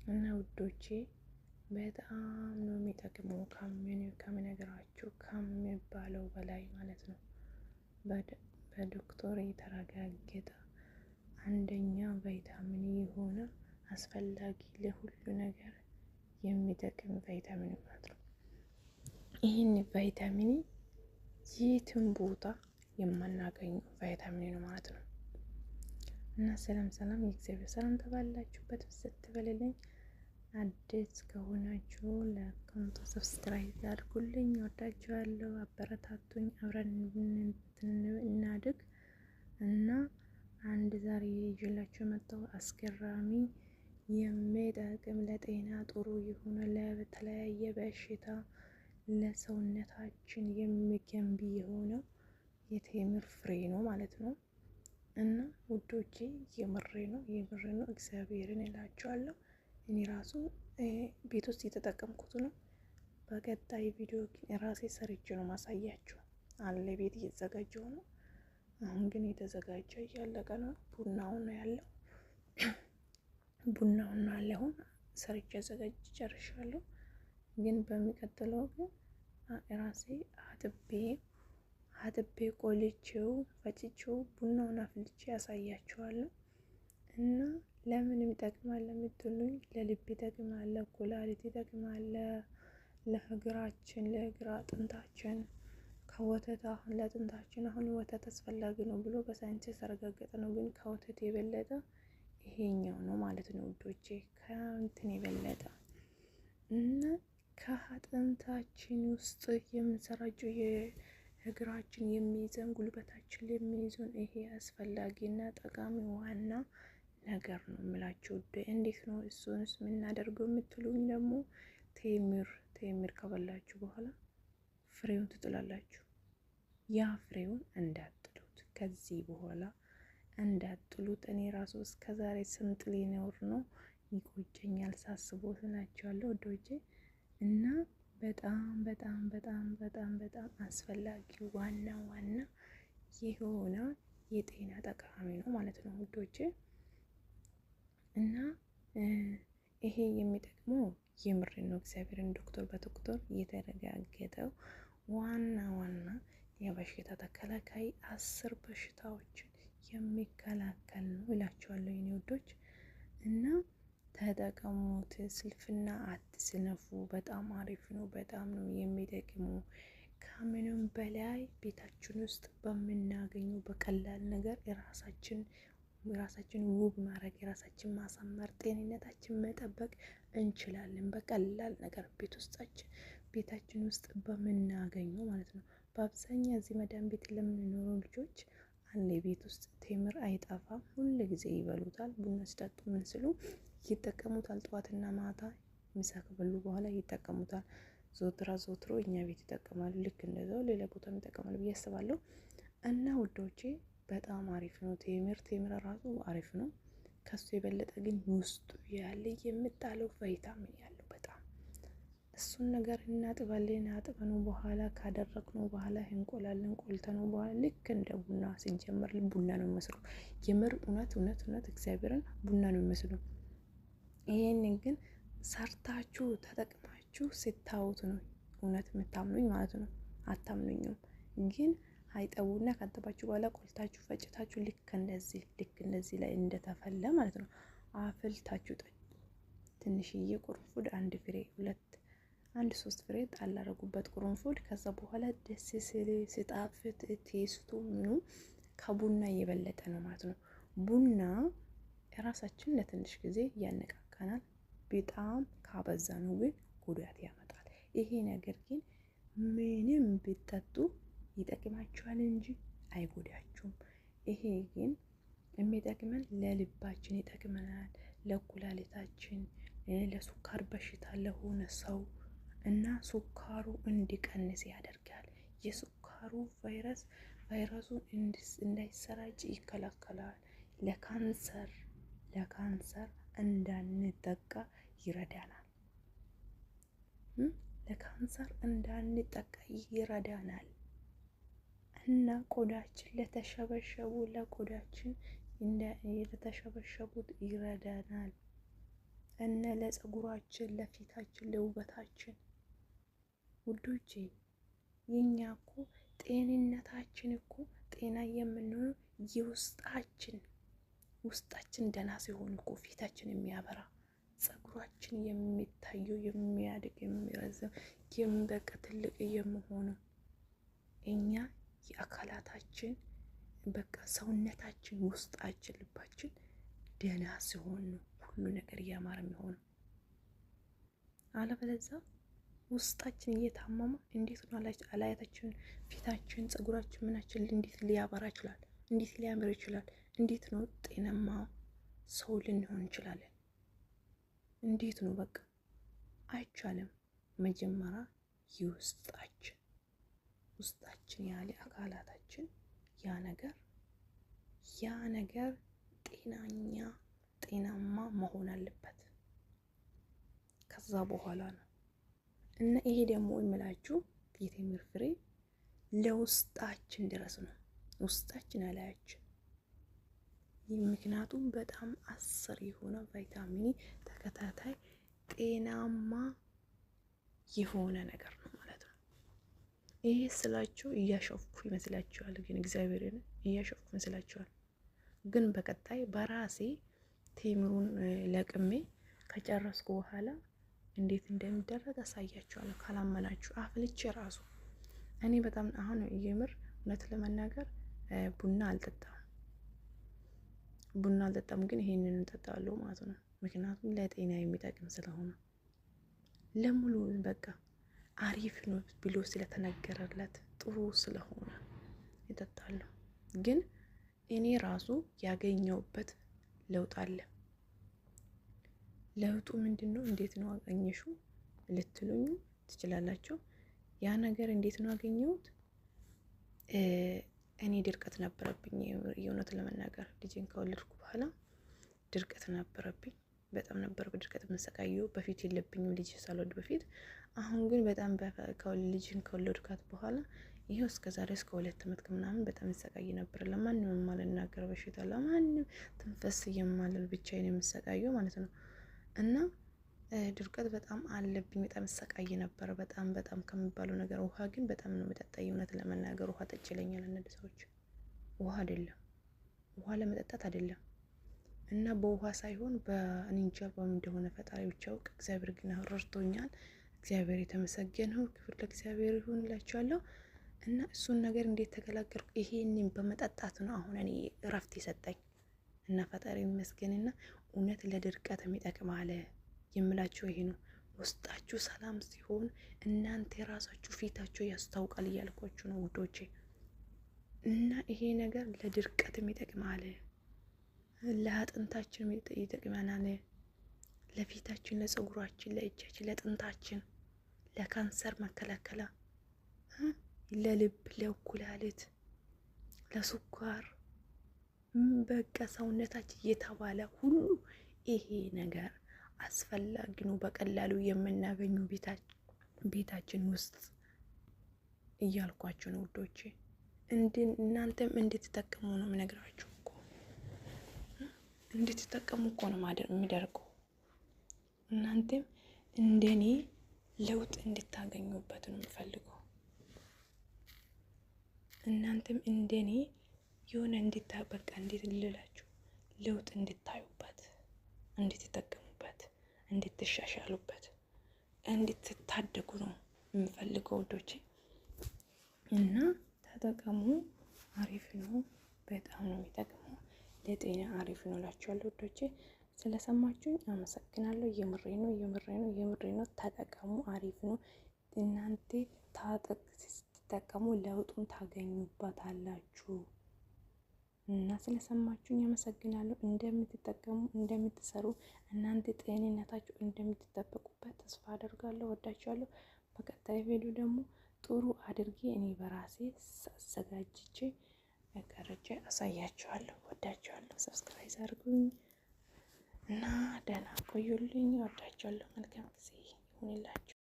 እና ውዶቼ በጣም ነው የሚጠቅመው ከምነግራችሁ ከሚባለው በላይ ማለት ነው። በዶክተር የተረጋገጠ አንደኛ ቫይታሚን የሆነ አስፈላጊ ለሁሉ ነገር የሚጠቅም ቫይታሚን ማለት ነው። ይህን ቫይታሚን የትም ቦታ የማናገኘው ቫይታሚን ነው ማለት ነው። እና ሰላም ሰላም፣ የእግዚአብሔር ሰላም ተባላችሁበት ብዝት ትበልልኝ። አዲስ ከሆናችሁ ለአካውንቱ subscribe አድርጉልኝ። ወዳችኋለሁ፣ አበረታቱኝ፣ አብረን እናድግ። እና አንድ ዛሬ ይዤላችሁ የመጣው አስገራሚ የሚጠቅም ለጤና ጥሩ የሆነ ለተለያየ በሽታ ለሰውነታችን የሚገንቢ የሆነው የቴምር ፍሬ ነው ማለት ነው። እና ውዶቼ የምሬ ነው የምሬ ነው፣ እግዚአብሔርን እላችኋለሁ። እኔ ራሱ ቤት ውስጥ እየተጠቀምኩት ነው። በቀጣይ ቪዲዮ ግን ራሴ ሰርቼ ነው ማሳያችሁ። አለ ቤት እየተዘጋጀው ነው። አሁን ግን የተዘጋጀ እያለቀ ነው። ቡናውን ነው ያለው፣ ቡናውን ነው ያለ። አሁን ሰርቼ አዘጋጅ ጨርሻለሁ። ግን በሚቀጥለው ግን ራሴ አጥቤ አጥቤ ቆልቼው ፈጭቼው ቡናውን አፍልቼ ያሳያችኋለሁ። እና ለምን ይጠቅማል ለምትሉኝ፣ ለልብ ይጠቅማል፣ ለኩላሊት ይጠቅማል፣ ለእግራችን ለእግር አጥንታችን ከወተት አሁን ለአጥንታችን አሁን ወተት አስፈላጊ ነው ብሎ በሳይንስ የተረጋገጠ ነው። ግን ከወተት የበለጠ ይሄኛው ነው ማለት ነው ውዶቼ፣ ከእንትን የበለጠ እና ከአጥንታችን ውስጥ የምንሰራጨው የእግራችን የሚይዘን ጉልበታችን የሚይዘን ይሄ አስፈላጊና ጠቃሚ ዋና ነገር ነው የምላችሁ። እንዴት ነው እሱንስ የምናደርገው የምትሉኝ ደግሞ ቴምር ቴምር ከበላችሁ በኋላ ፍሬውን ትጥላላችሁ። ያ ፍሬውን እንዳጥሉት፣ ከዚህ በኋላ እንዳጥሉት። እኔ ራሱ እስከ ዛሬ ስንት ሊኖር ነው ይቆጨኛል ሳስቦ ስላችኋለሁ ውዶቼ። እና በጣም በጣም በጣም በጣም በጣም አስፈላጊ ዋና ዋና የሆነ የጤና ጠቃሚ ነው ማለት ነው ውዶቼ። እና ይሄ የሚጠቅመው የምር ነው፣ እግዚአብሔርን ዶክተር በዶክተር የተረጋገጠው ዋና ዋና የበሽታ ተከላካይ 10 በሽታዎችን የሚከላከል ነው እላችኋለሁ የኔ ውዶች። እና ተጠቀሙት። ስልፍና አትስነፉ። በጣም አሪፍ ነው። በጣም ነው የሚጠቅሙ። ከምንም በላይ ቤታችን ውስጥ በምናገኘው በቀላል ነገር የራሳችን የራሳችን ውብ ማድረግ የራሳችን ማሳመር ጤንነታችን መጠበቅ እንችላለን። በቀላል ነገር ቤት ውስጣችን ቤታችን ውስጥ በምናገኘው ማለት ነው። በአብዛኛው እዚህ መዳን ቤት ለምንኖረው ልጆች አለ ቤት ውስጥ ቴምር አይጠፋም። ሁል ጊዜ ይበሉታል። ቡና ሲጠጡ ምን ስሉ ይጠቀሙታል። ጠዋትና ማታ ምሳ ከበሉ በኋላ ይጠቀሙታል። ዘወትራ ዘወትሮ እኛ ቤት ይጠቀማሉ። ልክ እንደዛው ሌላ ቦታም ይጠቀማሉ ብዬ አስባለሁ። እና ውዶቼ በጣም አሪፍ ነው። ቴምር ቴምር ራሱ አሪፍ ነው። ከሱ የበለጠ ግን ውስጡ ያለ የምጣለው ቫይታሚን ያለው በጣም እሱን ነገር እናጥባለን። አጥበነው በኋላ ካደረግነው በኋላ እንቆላለን። ቆልተነው በኋላ ልክ እንደ ቡና ሲጀመር ቡና ነው የሚመስለው። የምር እውነት እውነት እውነት እግዚአብሔርን ቡና ነው የሚመስለው። ይሄንን ግን ሰርታችሁ ተጠቅማችሁ ስታዩት ነው እውነት የምታምኑኝ ማለት ነው። አታምኑኝም ግን አይጠቡና ካጠባችሁ በኋላ ቆልታችሁ ፈጭታችሁ ልክ እንደዚህ ልክ እንደዚህ ላይ እንደተፈላ ማለት ነው አፍልታችሁ ጠጡ። ትንሽዬ ቁርንፉድ አንድ ፍሬ ሁለት አንድ ሶስት ፍሬ ጣል አደረጉበት ቁርንፉድ። ከዛ በኋላ ደስ ሲል ሲጣፍጥ taste ኡ ምኑ ከቡና እየበለጠ ነው ማለት ነው። ቡና ራሳችን ለትንሽ ጊዜ ያነቃቃናል። በጣም ካበዛ ነው ግን ጉዳት ያመጣል። ይሄ ነገር ግን ምንም ቢጠጡ ይጠቅማችኋል እንጂ አይጎዳችሁም። ይሄ ግን የሚጠቅመን ለልባችን ይጠቅመናል፣ ለኩላሊታችን፣ ለሱካር በሽታ ለሆነ ሰው እና ሱካሩ እንዲቀንስ ያደርጋል። የሱካሩ ቫይረስ ቫይረሱ እንዳይሰራጭ ይከላከላል። ለካንሰር ለካንሰር እንዳንጠቃ ይረዳናል። ለካንሰር እንዳንጠቃ ይረዳናል። እና ቆዳችን ለተሸበሸቡ ለቆዳችን ለተሸበሸቡት ይረዳናል። እነ ለፀጉራችን፣ ለፊታችን፣ ለውበታችን ውዶቼ የኛ እኮ ጤንነታችን እኮ ጤና የምንሆነው የውስጣችን ውስጣችን ደህና ሲሆን እኮ ፊታችን የሚያበራ፣ ፀጉራችን የሚታየው፣ የሚያድግ፣ የሚረዘም፣ በቃ ትልቅ የምሆነው እኛ የአካላታችን በቃ ሰውነታችን ውስጣችን ልባችን ደህና ሲሆን ነው ሁሉ ነገር እያማረ የሚሆነው። አለበለዚያ ውስጣችን እየታመመ እንዴት ነው አላያታችን፣ ፊታችን፣ ፀጉራችን፣ ምናችን እንዴት ሊያበራ ይችላል? እንዴት ሊያምር ይችላል? እንዴት ነው ጤናማ ሰው ልንሆን እንችላለን? እንዴት ነው? በቃ አይቻልም። መጀመሪያ የውስጣችን ውስጣችን ያለ አካላታችን ያ ነገር ጤናኛ ጤናማ መሆን አለበት። ከዛ በኋላ ነው። እና ይሄ ደግሞ የምላችሁ የቴምር ፍሬ ለውስጣችን ድረስ ነው። ውስጣችን አላያችን። ምክንያቱም በጣም 10 የሆነ ቫይታሚን ተከታታይ ጤናማ የሆነ ነገር ነው ማለት ነው። ይሄ ስላችሁ እያሾፍኩ ይመስላችኋል፣ ግን እግዚአብሔርን እያሾፍኩ ይመስላችኋል። ግን በቀጣይ በራሴ ቴምሩን ለቅሜ ከጨረስኩ በኋላ እንዴት እንደሚደረግ አሳያችኋለሁ። ካላመናችሁ አፍልቼ ራሱ እኔ በጣም አሁን የምር እውነት ለመናገር ቡና አልጠጣም፣ ቡና አልጠጣም፣ ግን ይሄንን እጠጣለሁ ማለት ነው። ምክንያቱም ለጤና የሚጠቅም ስለሆነ ለሙሉ በቃ አሪፍ ነው ብሎ ስለተነገረለት ጥሩ ስለሆነ እጠጣለሁ። ግን እኔ ራሱ ያገኘውበት ለውጥ አለ። ለውጡ ምንድን ነው? እንዴት ነው አገኘሽው ልትሉኝ ትችላላችሁ። ያ ነገር እንዴት ነው አገኘሁት? እኔ ድርቀት ነበረብኝ። የእውነት ለመናገር ልጄን ከወለድኩ በኋላ ድርቀት ነበረብኝ። በጣም ነበር በድርቀት የምሰቃየው። በፊት የለብኝም ልጅ ሳልወልድ በፊት። አሁን ግን በጣም ልጅን ከወለድኳት በኋላ ይሄው እስከ ዛሬ እስከ 2 አመት ከምናምን በጣም ይሰቃይ ነበር። ለማንም የማልናገር በሽታ፣ ለማንም ትንፈስ የማልል፣ ብቻዬን የምሰቃየው ማለት ነው። እና ድርቀት በጣም አለብኝ። በጣም እሰቃይ ነበር። በጣም በጣም ከሚባለው ነገር። ውሃ ግን በጣም ነው የምጠጣ። የእውነት ለመናገር ውሃ ጠጭ ይለኛል አንዳንድ ሰዎች። ውሃ አይደለም፣ ውሃ ለመጠጣት አይደለም፣ እና በውሃ ሳይሆን በእንጃ በምን እንደሆነ ፈጣሪ ብቻ ያውቅ። እግዚአብሔር ግን ረድቶኛል። እግዚአብሔር የተመሰገነ ይሁን። ክብር ለእግዚአብሔር ይሁን እላችኋለሁ። እና እሱን ነገር እንዴት ተገላገልኩ? ይሄንን በመጠጣት ነው አሁን እኔ እረፍት የሰጠኝ። እና ፈጣሪ ይመስገንና እውነት ለድርቀት የሚጠቅም አለ የምላችሁ ይሄ ነው። ውስጣችሁ ሰላም ሲሆን እናንተ የራሳችሁ ፊታችሁ ያስታውቃል እያልኳችሁ ነው ውዶቼ። እና ይሄ ነገር ለድርቀትም ይጠቅማል፣ ለአጥንታችን ይጠቅመናል፣ ለፊታችን፣ ለፀጉራችን፣ ለእጃችን፣ ለጥንታችን፣ ለካንሰር መከላከያ፣ ለልብ፣ ለኩላሊት፣ ለስኳር፣ በቃ ሰውነታችን እየተባለ ሁሉ ይሄ ነገር አስፈላጊ ነው። በቀላሉ የምናገኘው ቤታችን ውስጥ እያልኳችሁ ነው ውዶቼ። እናንተም እንድትጠቀሙ ነው የምነግራችሁ እኮ፣ እንድትጠቀሙ እኮ ነው የሚደርገው። እናንተም እንደኔ ለውጥ እንድታገኙበት ነው የምፈልገው። እናንተም እንደኔ የሆነ በቃ እንዴት ልላችሁ ለውጥ እንድታዩበት፣ እንድትጠቀሙበት፣ እንድትሻሻሉበት፣ እንድትታደጉ ነው የምፈልገው ውዶቼ። እና ተጠቀሙ። አሪፍ ነው። በጣም ነው የሚጠቅመው። ለጤና አሪፍ ነው እላችኋለሁ ውዶቼ። ስለሰማችሁኝ አመሰግናለሁ። የምሬ ነው፣ የምሬ ነው፣ የምሬ ነው። ተጠቀሙ። አሪፍ ነው። እናንተ ስትጠቀሙ ለውጡን ታገኙበታላችሁ። እና ስለሰማችሁኝ አመሰግናለሁ። እንደምትጠቀሙ፣ እንደምትሰሩ፣ እናንተ ጤንነታችሁ እንደምትጠበቁበት ተስፋ አደርጋለሁ። ወዳችኋለሁ። በቀጣይ ቪዲዮ ደግሞ ጥሩ አድርጌ እኔ በራሴ አዘጋጅቼ ቀርጬ አሳያችኋለሁ። ወዳችኋለሁ። Subscribe አድርጉኝ እና ደህና ቆዩልኝ። ወዳችኋለሁ። መልካም ጊዜ ይሁንላችሁ።